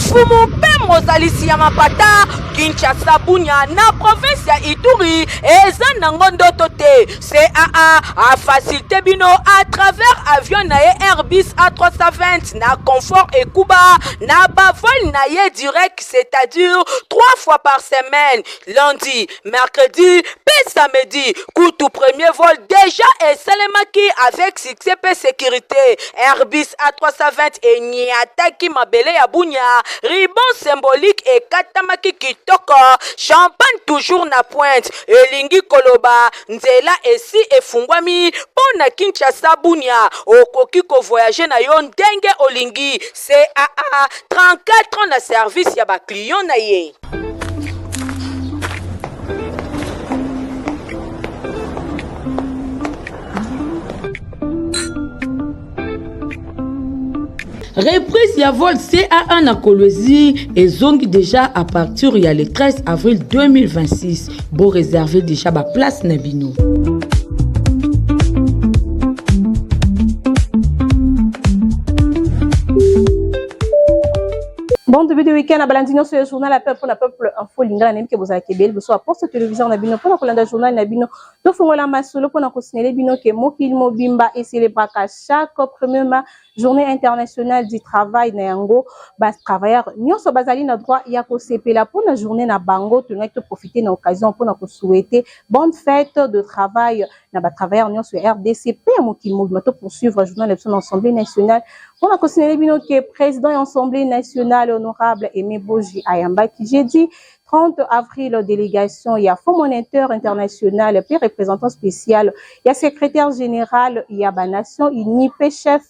Mfumu mpe mozalisi ya mapata Kinshasa Bunia na province ya Ituri eza nango ndoto te. CAA a facilité bino à travers avion na ye Airbus A320 na confort ekuba na ba vol na ye direct, c'est-à-dire trois fois par semaine, lundi, mercredi mpe samedi. Kutu premier vol déjà esalemaki avec succès mpe sécurité. Airbus A320 eniataki mabele ya Bunia, ruban symbolique ekatamaki kitoko, champagne toujours na pointe, elingi koloba nzela esi efungwami mpo na Kinshasa Bunia, okoki kovoyage na yo ndenge olingi. CAA 34 ans na service ya ba client na ye. Reprise ya vol CAA na Kolwezi ezongi déjà à partir ya le 13 avril 2026. Bo réserver déjà ba place na bino. Bon début de week-end na balandi nyonso ya journal ya peuple na peuple info lingala. Nayebi ke bozalaka ebele liboso ya poste téléviseur na bino mpona kolanda journal na bino. Tofungola masolo mpona kosignaler bino ke mokili mobimba ecélébraka chaque premier mai Journée internationale du travail. Na yango, batravailleur nyonso bazali na droit ya kosepela mpona journée na bango. Tolingaki toprofite na occasion mpona kosouhaiter bonne fête de travail na batravailleur nyonso ya RDC mpe ya mokili mobimba. Topoursuivre journal na biso na Assemblée nationale mpona kosignaler bino ke président ya Assemblée nationale, honorable Aimé Boji, ayambaki jeudi 30 avril délégation ya Fonds monétaire international mpe représentant spécial ya secrétaire général ya Banations unies mpe chef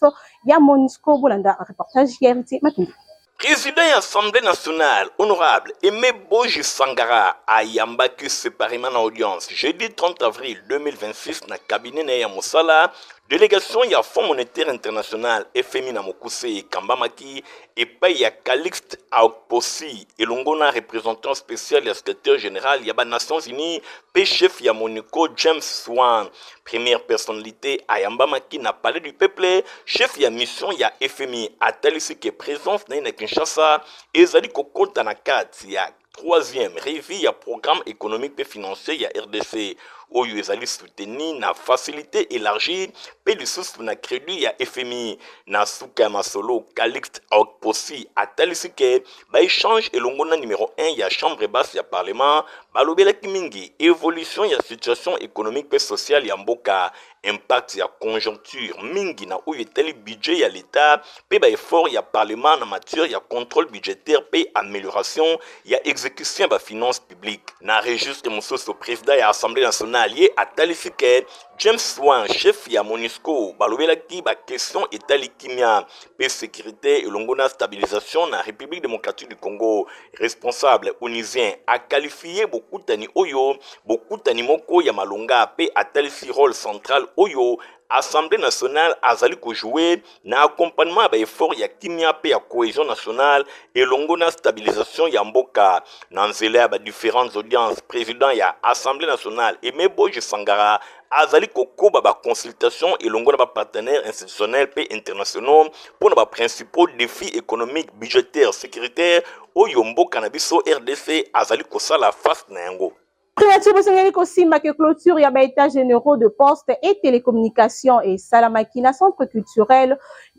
ya MONUSCO. Bolanda reportage ya Héritier Matundu. Président ya Assemblée nationale, honorable Aimé Boji Sangara, ayambaki séparément na audience jeudi 30 avril 2026 na cabinet na ye ya mosala délégation ya Fonds monétaire international, FMI na mokuse, ekambamaki epai ya Calixte Aposi elongo na représentant spécial ya secrétaire général ya Banations unies mpe chef ya MONUSCO, James Swan. Première personnalité ayambamaki na Palais du Peuple, chef ya mission ya FMI atalisi ke présence na ye na Kinshasa ezali kokɔta na kati ya troisième revue ya programme économique mpe financier ya RDC oyo ezali soutenu na facilité élargie mpe lisusu na crédit ya FMI. Na suka ya masolo, Calixte Okposi atalisi ke baéchange elongo na numéro 1 ya chambre basse ya parlement balobelaki mingi évolution ya situation économique mpe sociale ya mboka, impact ya conjoncture mingi na oyo etali budget ya l'État mpe baeffort ya parlement na matière ya contrôle budgétaire mpe amélioration ya exécution ya bafinance publique. Na registre mosusu, président ya Assemblée nationale ye atalisi ke James Swan, chef ya MONUSCO, balobelaki baquestion etali kimia mpe sécurité elongo na stabilisation na République démocratique du Congo. Responsable onusien aqualifié bokutani oyo bokutani moko ya malonga mpe atalisi rôle central oyo Assemblée nationale azali kojouer na accompagnement ya baeffort ya kimia mpe ya cohésion nationale elongo na stabilisation ya mboka. Na nzela ya badifférentes audiences, président ya Assemblée nationale Aimé Boji Sangara azali kokoba baconsultation elongo na bapartenaire institutionnels mpe internationaux mpo na baprincipaux défis économiques, budgétaire, sécuritaire oyo mboka na biso RDC azali kosala face na yango. Primature bosengeli kosimba ke clôture ya baétats généraux de poste et télécommunication esalamaki na centre culturel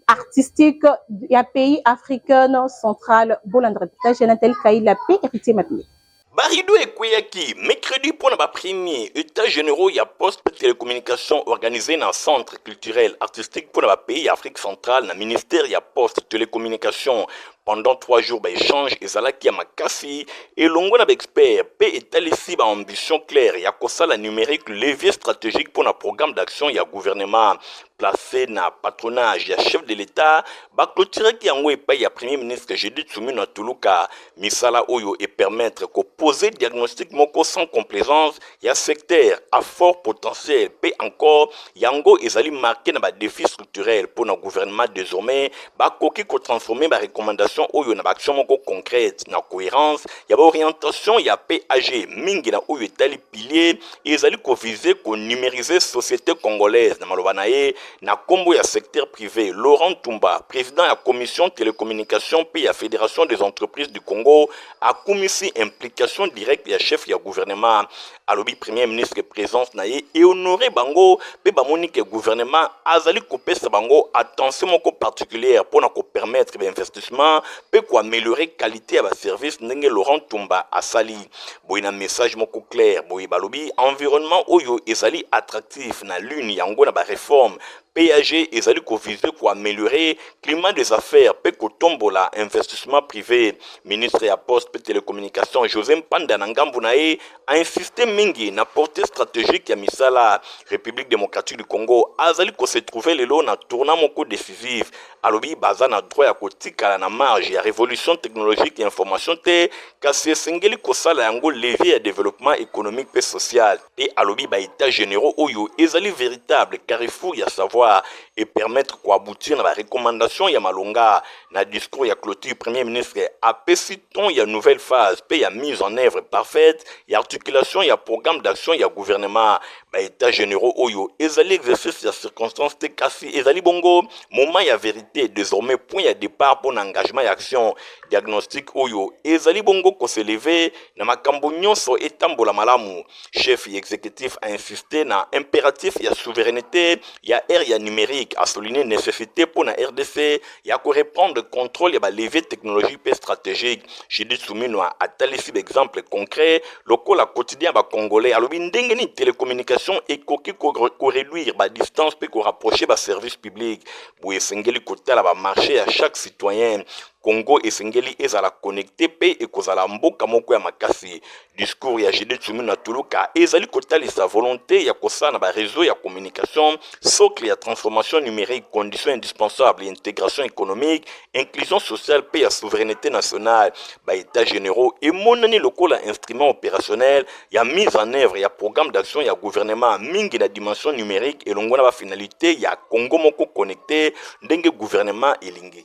artistique ya pays africaine centrale. Bolanda reportage ya Nathalie Kaila mpe Héritier Mapine. Barideau ekweyaki mercredi mpo na bapremier états généraux ya poste mpe télécommunication organisé na centre culturel artistique mpo na bapays ya Afrique centrale na ministère ya poste télécommunication. Pendant 3 jours, baéchange ezalaki ya makasi elongo na baexpert mpe etalisi baambition claire ya kosala numérique levier stratégique mpo na programme d'action ya gouvernement placé na patronage ya chef de l'État. Baclôturaki yango epai ya premier ministre Judith Suminwa Tuluka. Misala oyo epermettre koposer diagnostic moko sans complaisance ya secteur à fort potentiel mpe encore yango ezali marqué na badéfi structurel mpo na gouvernement. Désormais bakoki kotransformer barecommandation oyo na baaction moko concrète na cohérence ya baorientation ya PAG mingi na oyo etali pilier ezali koviser konumériser société congolaise. Na maloba na ye, Na nkombo ya secteur privé, Laurent Tumba, président ya commission télécommunication mpe ya Fédération des entreprises du Congo, akumisi implication directe ya chef ya gouvernement. Alobi premier ministre présence na ye ehonorer bango mpe bamoni ke gouvernement azali kopesa bango attention moko particulière mpona kopermettre bainvestissement mpe koaméliorer qualité ya baservice. Ndenge Laurent Tumba asali boye na message moko clair boye, balobi environnement oyo ezali attractif na lune yango na baréforme PAG ezali koviser koaméliorer climat des affaires mpe kotombola investissement privé. Ministre ya Poste mpe Télécommunication, José Mpanda, na ngambu na ye ainsiste mingi na portée stratégique ya misala. République démocratique du Congo azali kose trouver lelo na tournant moko décisif. Alobi baza na droit ya kotikala na marge ya révolution technologique ya information te, kasi esengeli kosala yango levier ya développement économique mpe social. Mpe alobi baétat généraux oyo ezali véritable carrefour ya savoir et permettre koaboutir na barecommandation ya malonga. Na discours ya clôture, premier ministre apesi ton ya nouvelle phase mpe ya mise en œuvre parfaite ya articulation ya programme d'action ya gouvernement. Baétat généraux oyo ezali exercice ya circonstance te, kasi ezali bongo moment ya vérité, désormais point ya départ mpo na engagement ya action. Diagnostic oyo ezali bongo kos'élever na makambo nyonso etambola malamu. Chef ya exécutif a insisté na impératif ya souveraineté ya ère ya numérique, a souligné nécessité mpo na RDC ya koreprendre contrôle ya balevier technologique mpe stratégique. Judith Suminwa atalisi baexemple concret lokola quotidien ya bacongolais. Alobi ndenge nini télécommunication ekoki koréduire badistance mpe korapprocher baservice public. Boye esengeli kotala bamarché ya chaque citoyen. Congo esengeli ezala connecté mpe ekozala mboka moko ya makasi. Discours ya Judith Suminwa Tuluka ezali kotalisa volonté ya kosala na bareseau ya communication socle ya transformation numérique, condition indispensable ya intégration économique, inclusion sociale mpe ya souveraineté nationale. Baétat généraux emonani lokola instrument opérationnel ya mise en œuvre ya programme d'action ya gouvernement, mingi na dimension numérique, elongo na bafinalité ya Congo moko connecté ndenge gouvernement elingi.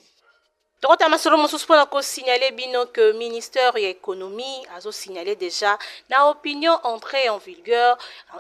Tokota masolo mosusu mpona kosignale bino ke ministère ya Économie azosignale déjà na opinion entrée en vigueur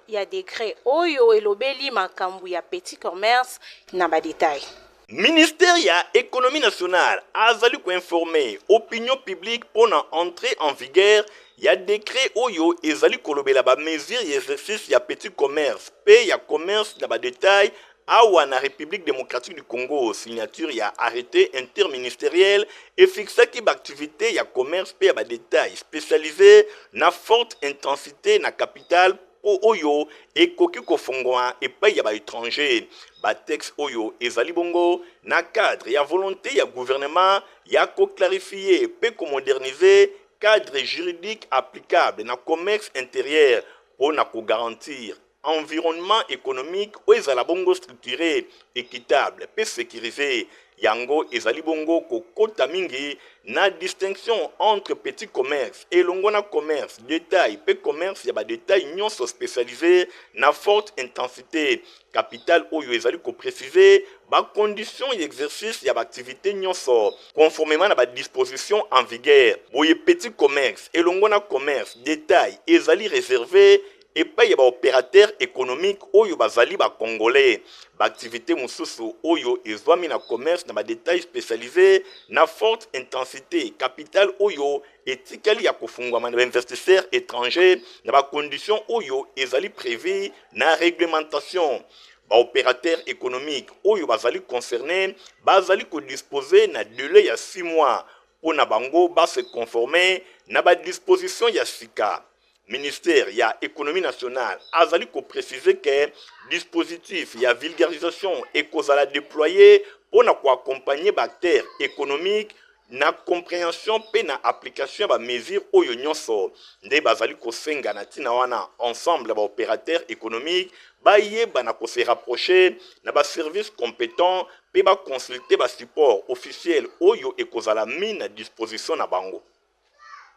ya décret oyo elobeli makambo ya petit commerce na badetail. Ministère ya Économie nationale azali koinforme opinion publique mpona entrée en vigueur ya décret oyo ezali kolobela bamesure ya exercice ya petit commerce mpe ya commerce na badetail awa na République démocratique du Congo. Signature ya arrêté interministériel efixaki baactivité ya commerce mpe ya badetail spécialisé na forte intensité na capitale mpo oyo ekoki kofungwa epai ya baétranger. Batexte oyo ezali bongo na cadre ya volonté ya gouvernement ya koclarifier mpe komoderniser cadre juridique applicable na commerce intérieur mpo na kogarantir environnement économique oyo ezala bongo structuré, équitable mpe sécurisé. Yango ezali bongo kokota mingi na distinction entre petit commerce elongo na commerce détail mpe commerce ya badetail nyonso spécialisé na forte intensité capital, oyo ezali koprécise bacondition ya exercice ya baactivité nyonso conformément na badisposition en vigueur. Boye petit commerce elongo na commerce détail ezali réservé epai ya baopérateur économique oyo bazali bacongolais. Baaktivité mosusu oyo ezwami na commerce na badetail spécialisé na forte intensité capital oyo etikali ya kofungwama na bainvestisseur étranger na bacondition oyo ezali prévu na réglementation. Baopérateur économique oyo bazali concerné bazali kodispose na délai ya 6 mois mpo na bango base conforme na badisposition ya sika. Ministère ya Économie nationale azali koprécise ke dispositif ya vulgarisation ekozala déployé mpo na koaccompagne baacteur économique na compréhension mpe na application ya bamesure oyo nyonso. Nde bazali kosenga na ntina wana ensemble ya baopérateur économique bayeba na kose rapprocher na baservice compétent mpe baconsulte basupport officiel oyo ekozala mis na disposition na bango.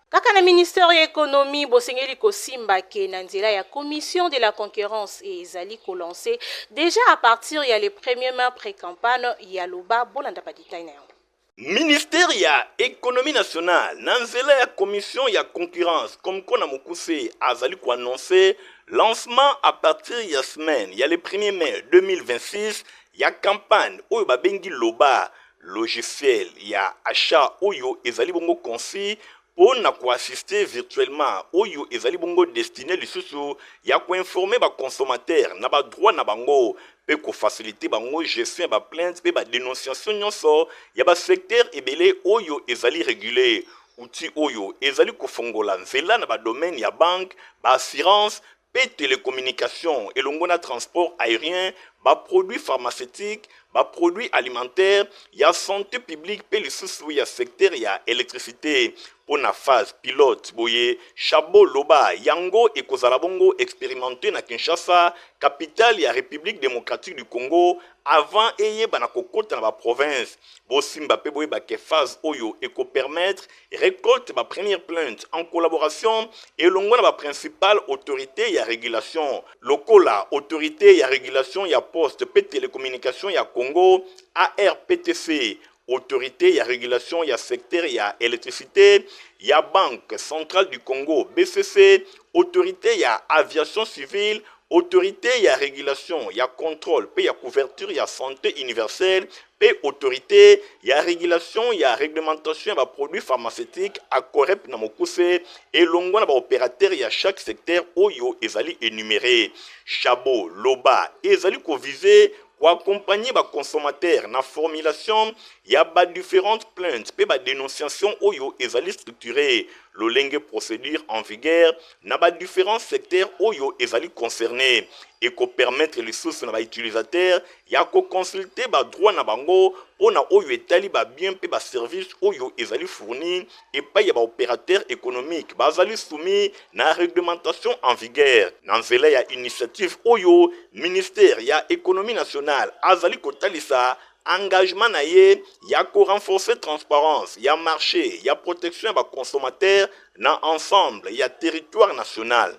Kaka na ministère ya Économie, bosengeli kosimba ke na nzela ya Commission de la concurrence ezali kolancer déjà à partir ya le 1er mai pré-campagne ya loba. Bolanda badetail na yango. Ministère ya Économie nationale, na nzela ya Commission ya concurrence, Comco na mokuse, azali koannonce Lancement à partir ya semaine ya le 1er mai 2026 ya campagne oyo babengi Loba, logiciel ya achat oyo ezali bongo conçu mpo na koassiste virtuellement, oyo ezali bongo destiné lisusu ya koinforme baconsommateur na badroit na bango mpe kofacilite bango gestion ya baplainte mpe badénonciation nyonso ya basecteur ebele oyo ezali régulé. Outil oyo ezali kofongola nzela na badomaine ya banque, baassurance mpe télécommunication, elongo na transport aérien, baproduit pharmaceutique, baproduit alimentaire, ya santé publique mpe lisusu ya secteur ya électricité. Mpo na phase pilote boye, chatbot Loba yango ekozala bongo expérimenté na Kinshasa, capitale ya République démocratique du Congo, avant eyeba na kokota na baprovince. Bosimba mpe boyeba ke phase oyo ekopermettre récolte bapremière plainte en collaboration elongo na baprincipale autorité ya régulation, lokola Autorité ya régulation ya poste mpe télécommunication ya Congo, ARPTC, Autorité ya régulation ya secteur ya électricité, ya Banque centrale du Congo, BCC, Autorité ya aviation civile, Autorité ya régulation ya contrôle mpe ya couverture ya santé universelle mpe Autorité ya régulation ya réglementation ya baproduit pharmaceutique, ACOREP na mokuse, elongo na baopérateur ya chaque secteur oyo ezali énuméré. Chatbot Loba ezali koviser koaccompagner baconsommateur na formulation ya badifférentes plaintes mpe badénonciation oyo ezali structuré lolenge procédure en vigueur na badifférents secteurs oyo ezali concerné. Ekopermettre lisusu na bautilisateur ya koconsulte badroit na bango mpo na oyo etali babien mpe baservice oyo ezali fourni epai ya baopérateur économique bazali soumis na réglementation en vigueur. Na nzela ya initiative oyo, ministère ya Économie nationale azali kotalisa engagement na ye ya korenforcer transparence ya marché, ya protection ya baconsommateur na ensemble ya territoire national.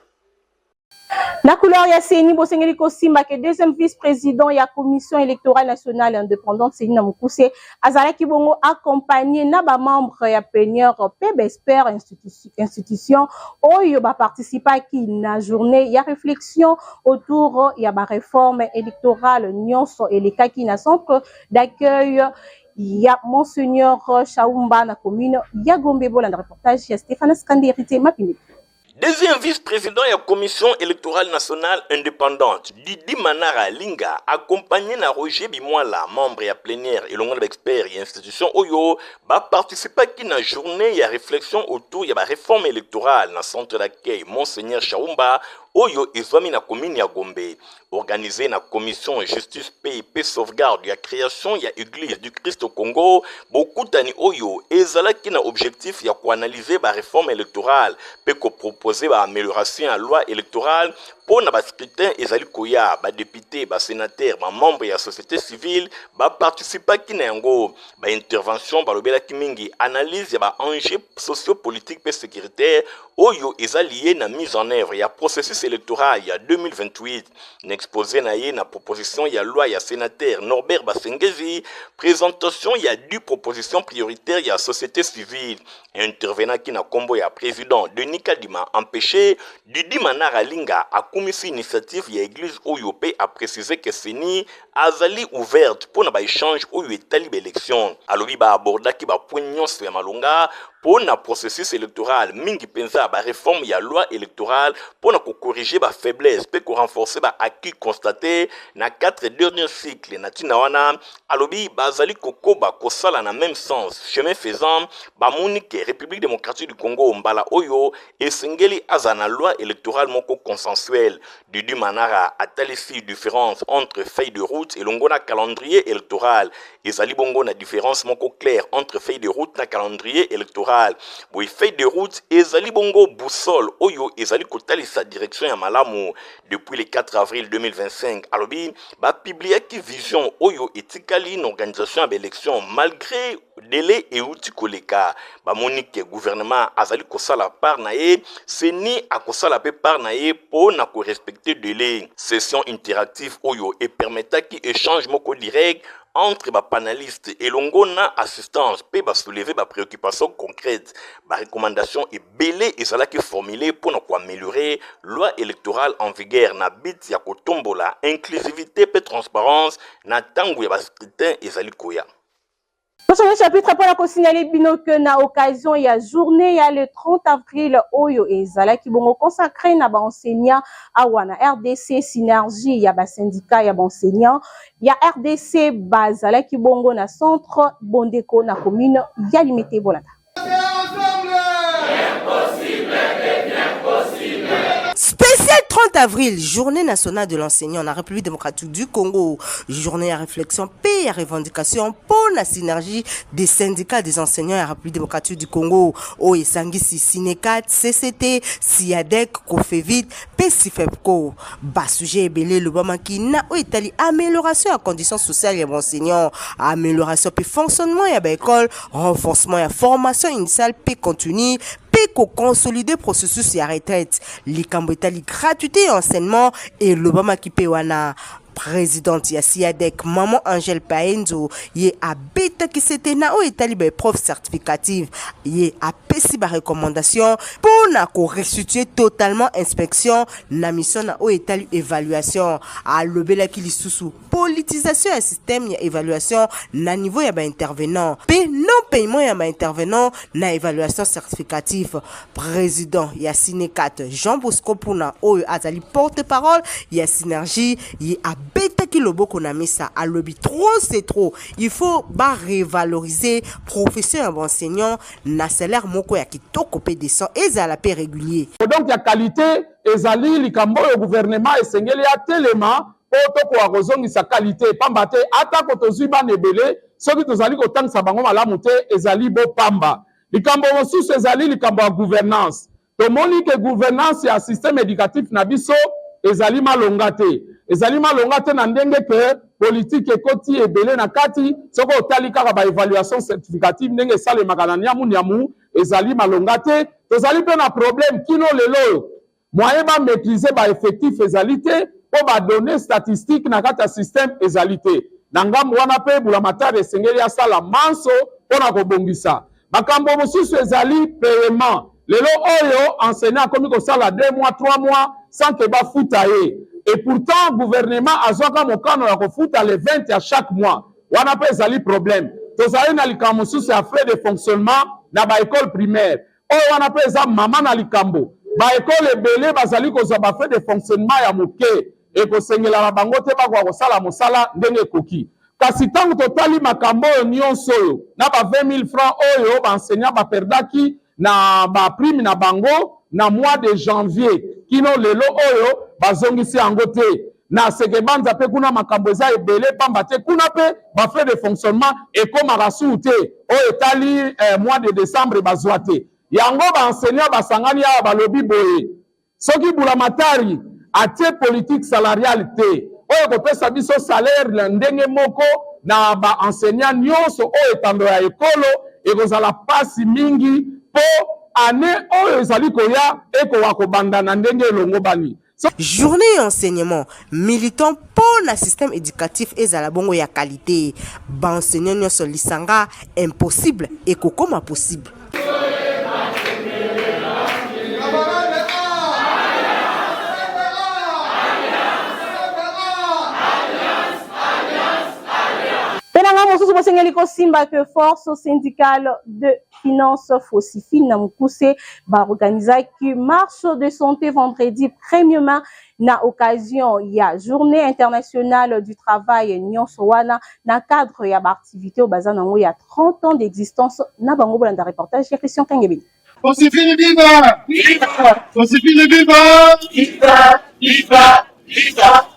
Na couleur ya CENI, bosengeli kosimba ke deuxième vice-président ya Commission électorale nationale indépendante, CENI na mokuse, azalaki bongo accompagné na bamembre ya plénière mpe baexpert institution oyo baparticipaki na journée ya réflexion autour ya baréforme électorale nyonso elekaki na centre d'accueil ya Monseigneur Shaumba na commune ya Gombe. Bolanda reportage ya Stéphane Skandérité Mapine. Deuxième vice-président de la Commission électorale nationale indépendante, Didi Manara Linga, accompagné na Roger Bimwala, membre ya plénière elongo na expert ya institution oyo baparticipaki na journée ya réflexion autour ya baréforme électorale na centre d'accueil Monseigneur Shaumba oyo ezwami na commune ya Gombe, organisé na Commission justice, paix pe sauvegarde ya création ya Église du Christ au Congo. Bokutani oyo ezalaki na objectif ya koanalyse baréforme électorale mpe kopropose baamélioration ya loi électorale mpo na bascrutin ezali koya. Badepute, basénateur, bamembre ya société civile baparticipaki na yango. Baintervention balobelaki mingi analyse ya baenjeu sociopolitique mpe sécuritaire oyo eza lié na mise en œuvre ya processus électoral ya 2028. Na exposé na ye na proposition ya loi ya sénateur Norbert Basengezi, présentation ya 10 propositions prioritaires ya société civile, intervenaki na nkombo ya président Denis Kadima empêché, Didi Manara Linga akumisi initiative ya église oyo mpe aprécise ke CENI azali ouverte mpo na baéchange oyo etali baélection. Alobi baabordaki bapoint nyonso ya malonga mpo na processus électoral, mingi mpenza baréforme ya loi électorale mpo na kocorriger bafaiblesse mpe korenforcer baacquis constaté na 4 derniers cycles. Na ntina wana, alobi bazali kokoba kosala na même sens. Chemin faisant, bamoni ke République démocratique du Congo mbala oyo esengeli aza na loi électorale moko consensuelle. Dudu Manara atalisi différence entre feuille de route elongo na calendrier électoral. Ezali bongo na différence moko claire entre feuille de route na calendrier électoral. Boye, feuille de route ezali bongo boussole oyo ezali kotalisa direction ya malamu. Depuis le 4 avril 2025, alobi bapubliaki vision oyo etikali na organisation ya baélection. Malgré délai euti koleka, bamoni ke gouvernement azali kosala part na ye, CENI akosala mpe part na ye mpo na korespecte délai. Session interactive oyo epermetaki échange moko direct entre ba panelistes elongo na assistance mpe ba soulever ba préoccupations concrètes. Ba recommandations ebele ezalaki formuler mpo na ko améliorer loi électorale en vigueur na but ya kotombola inclusivité mpe transparence na ntango ya ba scrutin ezali koya. Prochain chapitre mpona kosignaler bino ke na occasion ya journée ya le 30 avril oyo ezalaki bongo consacré na baenseignant awa na RDC, synergie ya basyndicat ya baenseignant ya RDC bazalaki bongo na centre Bondeko na commune ya Limete. Bolanda. Spécial 30 avril, journée nationale de l'enseignant en République démocratique du Congo. Journée à réflexion, paix et revendication pour la synergie des syndicats des enseignants en République démocratique du Congo. Oyo esangisi Synecat, CCT, SIADEC, COFEVIT, PSIFEPCO. Ba sujet ebele elobamaki na oyo etali amélioration ya conditions sociales ya enseignant, amélioration pe fonctionnement ya ba école, renforcement ya formation initiale pe continue, mpe koconsolider processus ya retraite. Likambo etali gratuité ya enseignement elobamaki mpe wana. Présidente ya SIADEC, Maman Angèle Paenzo, ye abetaki sete na oyo etali ba épreuve certificative. Ye apesi ba recommandation mpo na korestituer totalement inspection na mission na oyo etali évaluation. Alobelaki lisusu politisation ya système ya évaluation na niveau ya baintervenant mpe non paiement ya baintervenant na évaluation certificative. Président ya Synecat, Jean Bosco Puna, oyo azali porte-parole ya synergie, ye abetaki loboko na mesa, alobi trop c'est trop, il faut ba revaloriser profession ya baenseignant na salaire moko ya kitoko mpe décent, ezala mpe régulier. Donc ya qualité ezali likambo oyo gouvernement esengeli atelema mpo tokoka kozongisa qualité, pamba te atako tozwi bana ebele, soki tozali kotangisa bango malamu te, ezali bopamba. Likambo mosusu ezali likambo ya gouvernance. Tomoni ke gouvernance ya système éducatif na biso ezali malonga te, ezali malonga te na ndenge ke politike ekoti ebele na kati. Soki otali kaka baévaluation certificative, ndenge esalemaka na niamu niamu, ezali malonga te. Tozali mpe na problème kino lelo oyo, moyen bamaîtriser baeffectif ezali te, mpo badonnées statistique na kati ya système ezali te. Na ngambo wana mpe bulamatari esengeli asala manso mpona kobongisa. Makambo mosusu ezali paiement. Lelo oyo enseignant akomi kosala 2 mois, 3 mois sans ke bafuta ye, et pourtant gouvernement azwaka mokano ya kofuta le 20 ya chaque mois. Wana mpe ezali problème. Tozali na likambo mosusu ya frais de fonctionnement na baécole primaire. Oyo wana mpe eza mama na likambo. Baécole ebele bazali kozwa bafrais de fonctionnement ya moke, ekosengela na bango te bakoka kosala mosala ndenge ekoki. Kasi ntango totali makambo oyo nyonso oyo na ba 20 000 francs oyo baenseignant baperdaki na baprime na bango na mois de janvier, kino lelo oyo bazongisi yango te. Na Seke-Banza mpe kuna makambo eza ebele, pamba te kuna mpe bafrais de fonctionnement ekomaka su te. Oyo etali mois de décembre bazwa te yango. Baenseignant basangani awa, balobi boye: soki bulamatari atie politique salariale te oyo ekopesa biso salaire na ndenge moko na baenseignant nyonso oyo etando ya ekolo, ekozala mpasi mingi mpo année oyo ezali koya ekoka kobanda na ndenge elongobani. Journée ya enseignement, militant mpo na système éducatif ezala bongo ya qualité. Baenseignant nyonso lisanga, impossible ekokoma possible. Mpe na ngai mosusu, bosengeli kosimba ke Force syndicale de finance, FOSIFIN na mokuse, baorganizaki marche de santé vendredi 1er mai na occasion ya Journée internationale du travail. Nyonso wana na cadre ya baactivité oyo baza nango ya 30 ans d'existence na bango. Bolanda reportage ya Christian Kangebeni. Fosifine viva! Viva! Fosifine viva! Viva! Viva! Viva!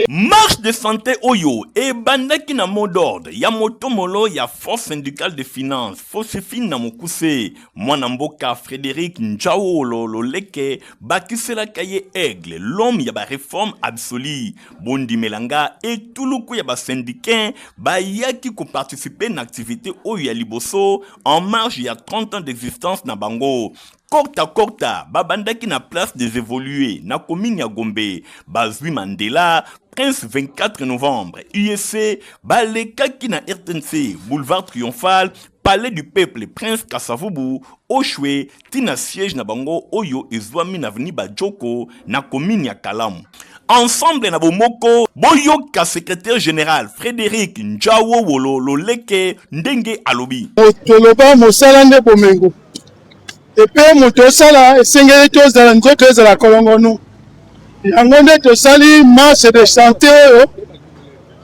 Marche de santé oyo ebandaki na mot d'ordre ya motomolo ya Force syndicale de finance, Fosifine na mokuse, mwana mboka Frédéric Njaolo Loleke, bakiselaka ye Aigle, l'homme ya baréforme absolue. Bondimela nga, etuluku ya basyndicain bayaki koparticiper na activité oyo ya liboso en marge ya 30 ans d'existence na bango. Korta korta, babandaki na place des Évolués na commune ya Gombe, bazwi Mandela. Prince 24 novembre, USC, balekaki na RTNC, Boulevard Triomphal, Palais du Peuple, Prince Kasavubu, Oshwe, ti na siège na bango oyo ezwami na avenue Badjoko na commune ya Kalamu. Ensemble na bomoko, boyoka secrétaire général Frédéric Njawowolo Loleke ndenge alobi. Toloba mosala nde bomengo epe moto osala esengeli tozala nzoto ezala kolongono yango nde tosali marche de sante oyo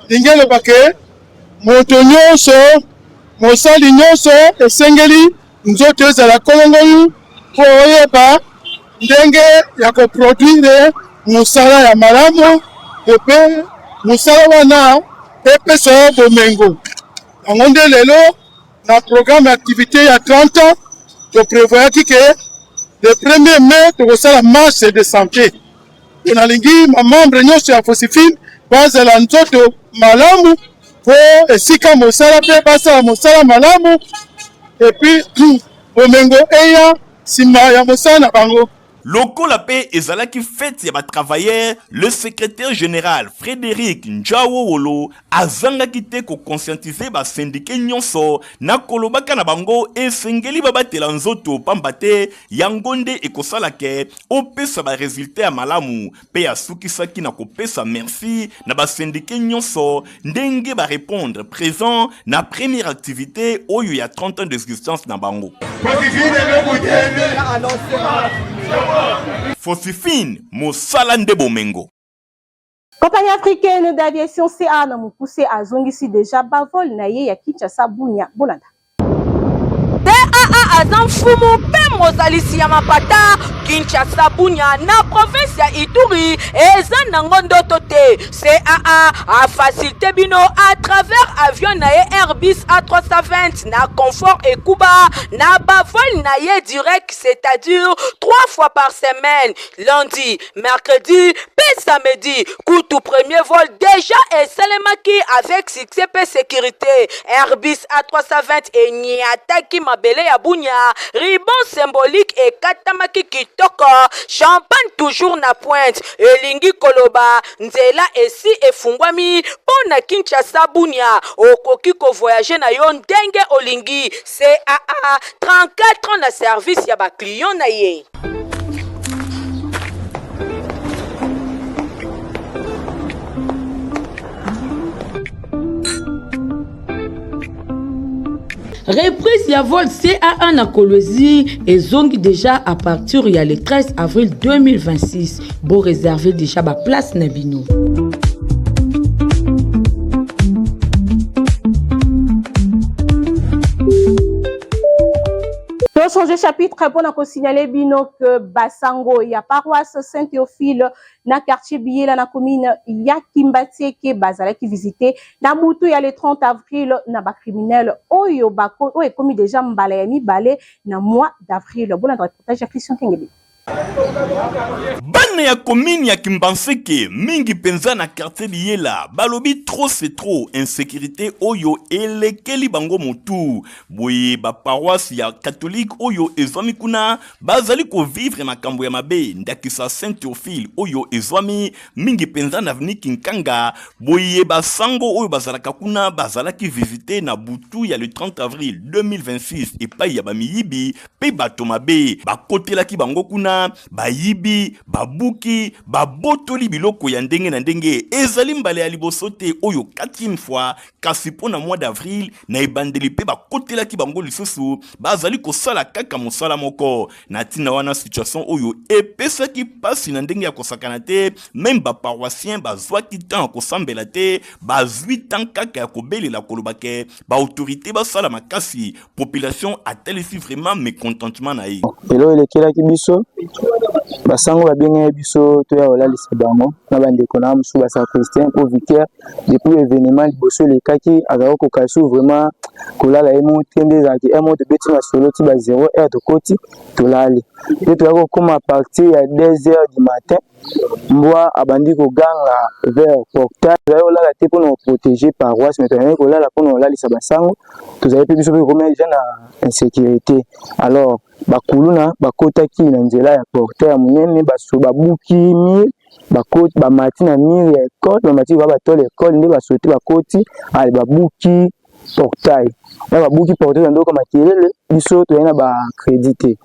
lingi eloba ke moto nyonso mosali nyonso esengeli nzoto ezala kolongonu mpo oyeba ndenge ya koproduire mosala ya malamu epe mosala wana epesa yo bomengo. Yango nde lelo na programme ya activité ya 30 ans toprevoyaki ke le 1er mai tokosala marche de santé. Mpo nalingi mamembre nyonso ya Fosifine bazala nzoto malamu mpo esika mosala mpe basala mosala malamu epuis bomengo eya nsima ya mosala na bango. Lokola pe ezalaki fete ya ba travailleurs, le secretaire general Frederic Ndjawowolo azangaki te ko conscientiser ba syndiques nionso na kolobaka na bango esengeli babatela nzoto pamba te yango nde ekosala ke opesa ba resultats ya malamu pe asukisaki na kopesa merci na ba syndiques nionso ndenge ba repondre present na première activite oyo ya 30 ans d'existence na bango. Fosifine, mosala nde bomengo. Compagnie africaine d'aviation CA na mokuse azongisi deja ba vol na ye ya Kinshasa Bunia. Bolanda. TAA aza mfumu mpe mozalisi ya mapata Kinshasa Bunia na province ya Ituri eza nango ndoto te. CAA a facilite bino à travers avion na ye Airbus A320 na confort ekuba na ba vol na ye direct, c'est-à-dire 3 fois par semaine, lundi, mercredi mpe samedi. Kutu premier vol déjà esalemaki avec succès mpe sécurité. Airbus A320 enyataki mabele ya Bunia, ruban symbolique ekatamaki kitoko, champagne toujours na pointe, elingi koloba nzela esi efungwami mpo na Kinshasa Bunia, okoki ko voyager na yo ndenge olingi. CAA 34 ans na service ya ba clients na ye. Reprise ya vol CAA na Kolwezi ezongi déjà à partir ya le 13 avril 2026. Bo réserver déjà ba place na bino. Tochanger chapitre mpona kosignale bino ke basango ya paroisse Saint-Théophile na quartier Biyela na commune ya Kimbanseke bazalaki visite na butu ya le 30 avril na ba criminels oyo bako oyo ekomi deja mbala ya mibale na mois d'avril. Bolanda reportage ya Christian Kengebe. Bana ya commune ya Kimbanseke mingi penza na quartier Biyela balobi trop c'est trop, insécurité oyo elekeli bango motu. Boye ba paroisse ya catholique oyo ezwami kuna bazali ko vivre makambo ya mabe, ndakisa Saint Théophile oyo ezwami mingi penza na avenue Kinkanga. Boye ba sango oyo bazalaka kuna bazalaki visite na butu ya le 30 avril 2026 epai ya ba miyibi pe bato mabe bakotelaki bango kuna, bayibi, babuki, babotoli biloko ya ndenge na ndenge. Ezali mbala ya liboso te oyo quatrième fois, kasi mpo na mois d'avril na ebandeli mpe bakotelaki bango lisusu, bazali kosala kaka mosala moko. Na ntina wana situation oyo epesaki mpasi na ndenge ya kosakana te, meme ba paroissiens bazwaki temps ya kosambela te, bazwi temps kaka ya kobelela koloba ke ba autorités basala makasi. Population atalisi vraiment mécontentement na ye. Eloko elekelaki biso, basango babengaki biso toya kolalisa bango na bandeko na mosusu ba sacristain mpo vicaire depuis événement liboso elekaki azalaki kokoka su vraiment kolala ye moko te, nde ezalaki un moko tobeti masolo ti ba 0 heure tokoti tolali, nde toyaki kokoma à partir ya 2 heures du matin mbwa abandi koganga vers portail. Tozali kolala te mpona koprotéger paroisse, mais tozali kolala mpona kolalisa basango. Tozali mpe biso mpe kokomaki deja na insécurité. Alors bakuluna bakotaki na nzela ya portail ya monene, baso babuki mur. Bakoti, bamati na mur ya ecole, bamati ba batole ecole nde basote bakoti, ale babuki portail. Na babuki portail tando yoka makelele, biso toyai na ba credit te.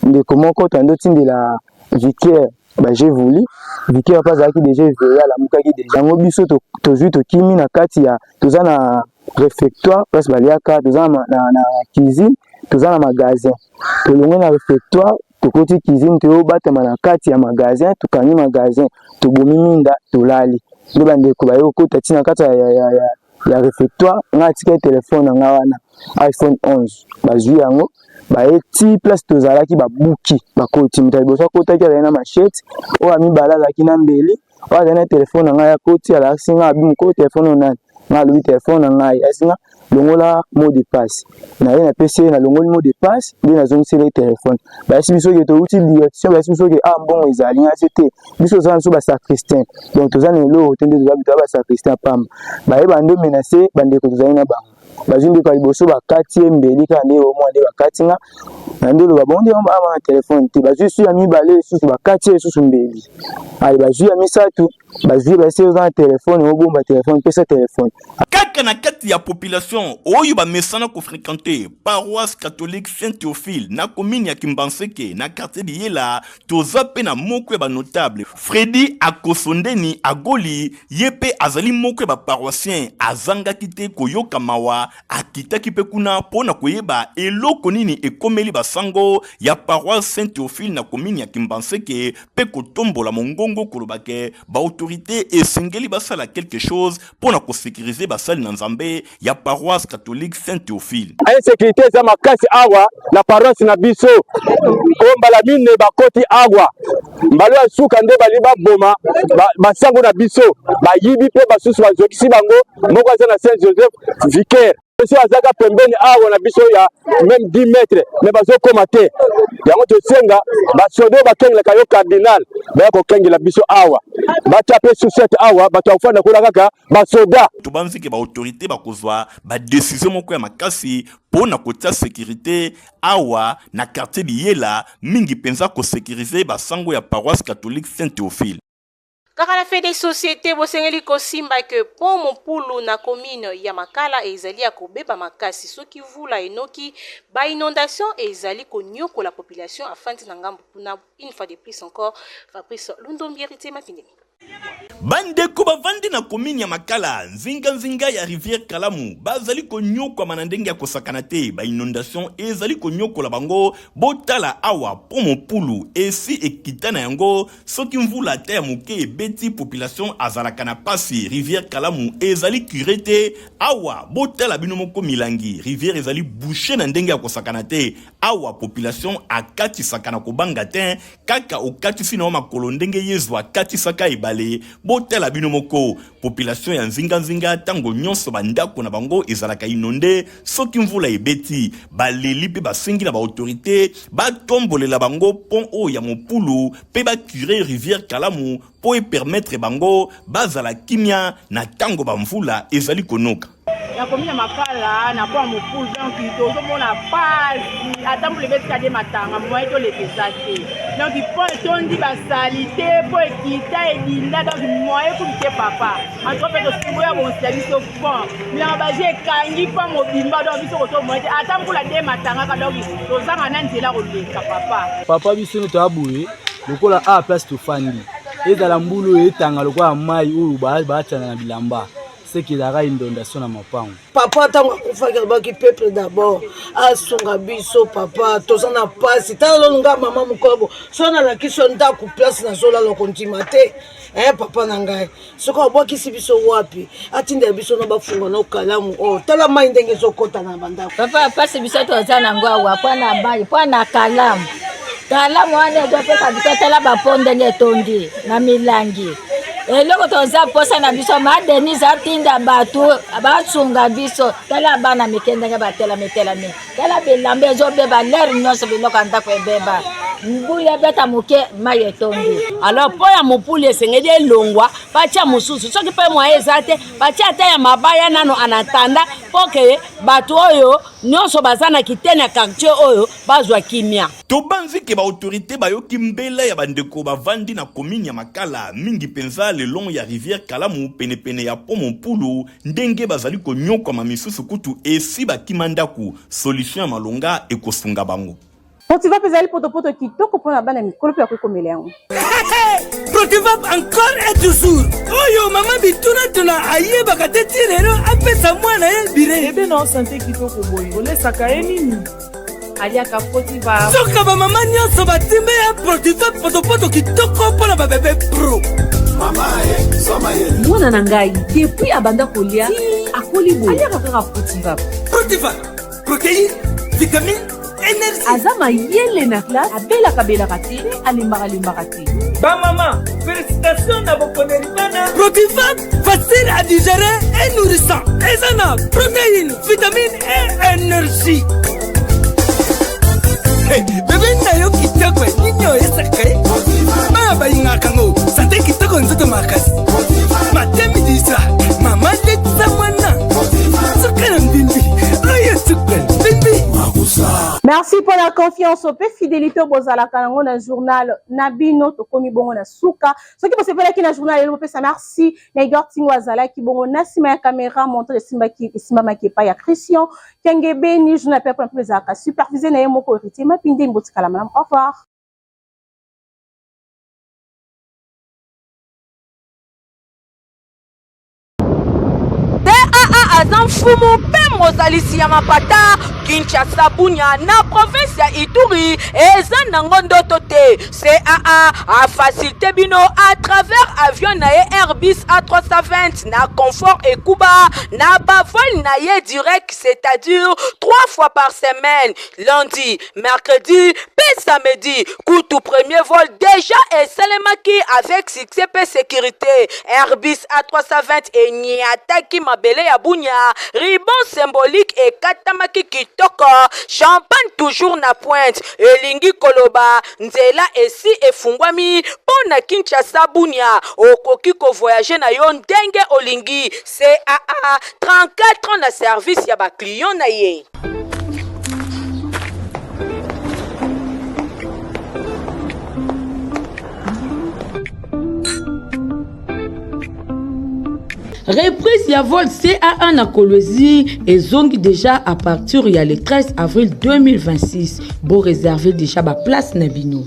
Ndeko moko tando tindela vicaire ba j'ai voulu, vicaire pe azalaki dejà eveille, alamukaki dejà. Yango biso tozwi tokimi na kati ya, toza na refectoire place baliaka, toza na, na, na cuisine, toza na magasin. Tolongwe na refectoire tokoti cuisine, toyobatama na kati ya magasin, tokangi magasin, tobomi minda, tolali. Nde bandeko baye kokota ti na kati ya, ya, ya, ya, ya refectoire, ngai atikaki telefone na ngai wana iPhone 11, bazwi yango baye ti place tozalaki, babuki bakoti. Moto ya liboso akotaki azali na machette, oyo ya mibale azalaki na mbeli, oyo azali na telefone na ngai akoti, alakisi ngai abi mokolo telefone oyo nani, ngai alobi telefone na ngai, ayesi nga longola mot de passe na ye, napesi ye, nalongoli mot de passe nde nazongiseli ye telefone. Bayesi biso ke touti direction, bayesi biso ke ah mbongo ezali, ngai se te, biso toza na biso ba sacristain, donc toza na eloko te, nde toza ba sacristain pamba. Baye bando menace bandeko tozali na bango, bazwi ndeko ya liboso bakati ye mbeli kaka nde omwa nde bakati nga na nde oloba bongo nde ama na telefone te. Bazwi su ya mibale lisusu bakati ye lisusu mbeli, ale bazwi ya misato bazwi basi oza na telefone obomba telefone pesa telefone. Kaka na kati ya population oyo bamesana ko frequenter paroisse catholique Saint Theophile na commune ya Kimbanseke na quartier Biyela, toza pe na moko ya ba notable Freddy Akosondeni Agoli, ye pe azali moko ya ba paroissiens azangaki te koyoka mawa, akitaki pe kuna po na koyeba eloko nini ekomeli ba sango ya paroisse Saint Theophile na commune ya Kimbanseke pe kotombola mongongo koloba ke ba autorites esengeli basala quelque chose mpo na ko securiser basali na Nzambe ya paroisse catholique Saint Theophile. Insécurité eza makasi awa na paroisse na biso. Oyo mbala mine bakoti awa, mbala ya suka nde bali baboma basango na biso, bayibi mpe basusu bazokisi bango. Moko aza na Saint Joseph vicaire biso azaka pembeni awa na biso ya meme 10 mètres mais bazokoma te. Yango tosenga basoda oyo bakengelaka yo cardinal baya kokengela biso awa, batya mpe susete awa, bato ya kofanda kuna kaka basoda. Tobanzi ke ba autorite bakozwa ba decision moko ya makasi mpo na kotia securite awa na quartier Biyela, mingi mpenza ko securiser basango ya paroisse catholique Saint Theophile. Kaka na fait de societe, bosengeli kosimba que pont Mopulu na commune ya Makala ezali ya kobeba makasi. Soki vula enoki, ba inondations ezali koniokola population afandi na ngambo kuna. Une fois de plus encore, Fabrice Lundombi, Heritier Mapindemi. Bandeko bavandi na komini ya Makala, nzinganzinga ya rivière Kalamu, bazali konyokwama na ndenge ya kosakana te. Ba inondation ezali konyokola bango. Botala awa pont Mopulu esi ekita na yango, soki mvula ata ya moke ebeti, population azalaka na pasi. Rivière Kalamu ezali cure te awa, botala bino moko milangi, rivière ezali bouche na ndenge ya kosakana te. Awa population akatisaka na kobanga te, kaka okatisi na yo makolo ndenge Yezu akatisaka ebale. Botala bino moko population ya nzinganzinga, tango nyonso ba ndako na bango ezalaka inonde soki mvula ebeti. Baleli pe basengi na ba autorites batombolela bango pont oyo ya Mopulu pe ba curer rivière Kalamu po e permettre bango bazala kimia na tango ba mvula ezali konoka. Nakomi na makala na kwa mopulu donc tozomona pasi ata mbula ebetika nde matanga moyen toleka eza te donc po etondi basalite po ekita edinda donc moyen kutu te papa antuka mpe tosimboya bongisa biso pont bilanga baje ekangi mpo mobimba donc biso koto moyen te ata mbula nde matangaka donc tozanga na nzela koleka papa. Papa biso nde toya boye lokola awa place tofandi ezala mbula oyo etanga lokola mai oyo baatana na bilamba seke ezalaka inondation na mapango. Papa ntango akufaki alobaki peuple d'abord asunga biso papa, toza na pasi. Tala lolo nga mama mokolo so nalakisi yo ndako place nazolala okondima te eh, papa na ngai soki abwakisi biso wapi atindela biso na bafunga na kalamu oyo oh, tala mai ndenge ezokota na bandako. Papa pasi biso toza nango awa mpo na mai mpo na kalamu kalamu wana ezopesa biso tala bapo ndenge etondi na milangi eloko toza mposa na biso ma denise atinda bato basunga biso tala bana mike ndenge batelami telami tala bilamba ezobeba lere nyonso biloko ya ndako ebeba. Mbula ebeta moke, mai etondi. Alors mpo ya mopuli esengeli elongwa, batia mosusu. Soki mpe moyen eza te, batia ata ya mabaya nano en attendant mpo ke bato oyo nyonso baza na kitene ya quartier oyo bazwa kimia. Tobanzi ke ba autorites bayoki mbela ya bandeko bavandi na commune ya Makala, mingi penza le long ya rivière Kalamu penepene ya pont Mompulu, ndenge bazali konyokwama misusu kutu esi bakima ndaku, solution ya malonga ekosunga bango. Protivap ezali potopoto kitoko mpo na bana mikolo mpe bakoki komela yango. Protivap encore et toujours. Oyo mama bituna tuna ayebaka te ti lelo apesa mwana ye bire. Bebe na sante kitoko boye olesaka ye nini? Aliaka Protivap. Soka ba mama nyonso batimbe ya Protivap potopoto kitoko mpo na ba bebe pro. Mwana na ngai depuis abanda kolia akoli boye aliaka kaka Protivap. Protivap protéine vitamine énergie aza mayele na classe abelaka belaka te mpe alembaka lembaka te bamama félicitation na boponeli bana protivan facile à digérer et nourrissant eza na protéine vitamine et énergie Hey, bebe na yo kitoko nini oyesaka ye bana balingaka ngo sante kitoko nzoto makasi matemi disa mama letisa mwana suka na mbimbi oyo suka mbimbi Merci pour la confiance pe fidélité bozalaka nango na journal na bino tokomi bongo na suka soki bosepelaki na journal lelo bopesa merci na Igor Tingo azalaki bongo na nsima ya caméra montage esimbaki esimbamaki epai ya Christian Kengebeni journal pe mpe ezalaka supervisé na ye moko Héritier Mapinde mbotikala malamu au revoir. TAA aza mfumu mpe mozalisi ya mapata Kinshasa Bunia na province ya Ituri eza nango ndoto te. CAA a facilité bino à travers avion na ye Airbus A320 na confort ekuba na ba vol na ye direct c'est-à-dire 3 fois par semaine lundi, mercredi mpe samedi. Kutu premier vol déjà esalemaki avec succès mpe sécurité. Airbus A320 enyataki mabele ya Bunia, ruban symbolique ekatamaki kitoko, champagne toujours na pointe, elingi koloba nzela esi efungwami mpo na Kinshasa Bunia, okoki ko voyager na yo ndenge olingi. CAA 34 ans na service ya ba clients na ye. Reprise ya vol CAA na Kolwezi ezongi déjà à partir ya le 13 avril 2026. Bo réserver déjà ba place na bino.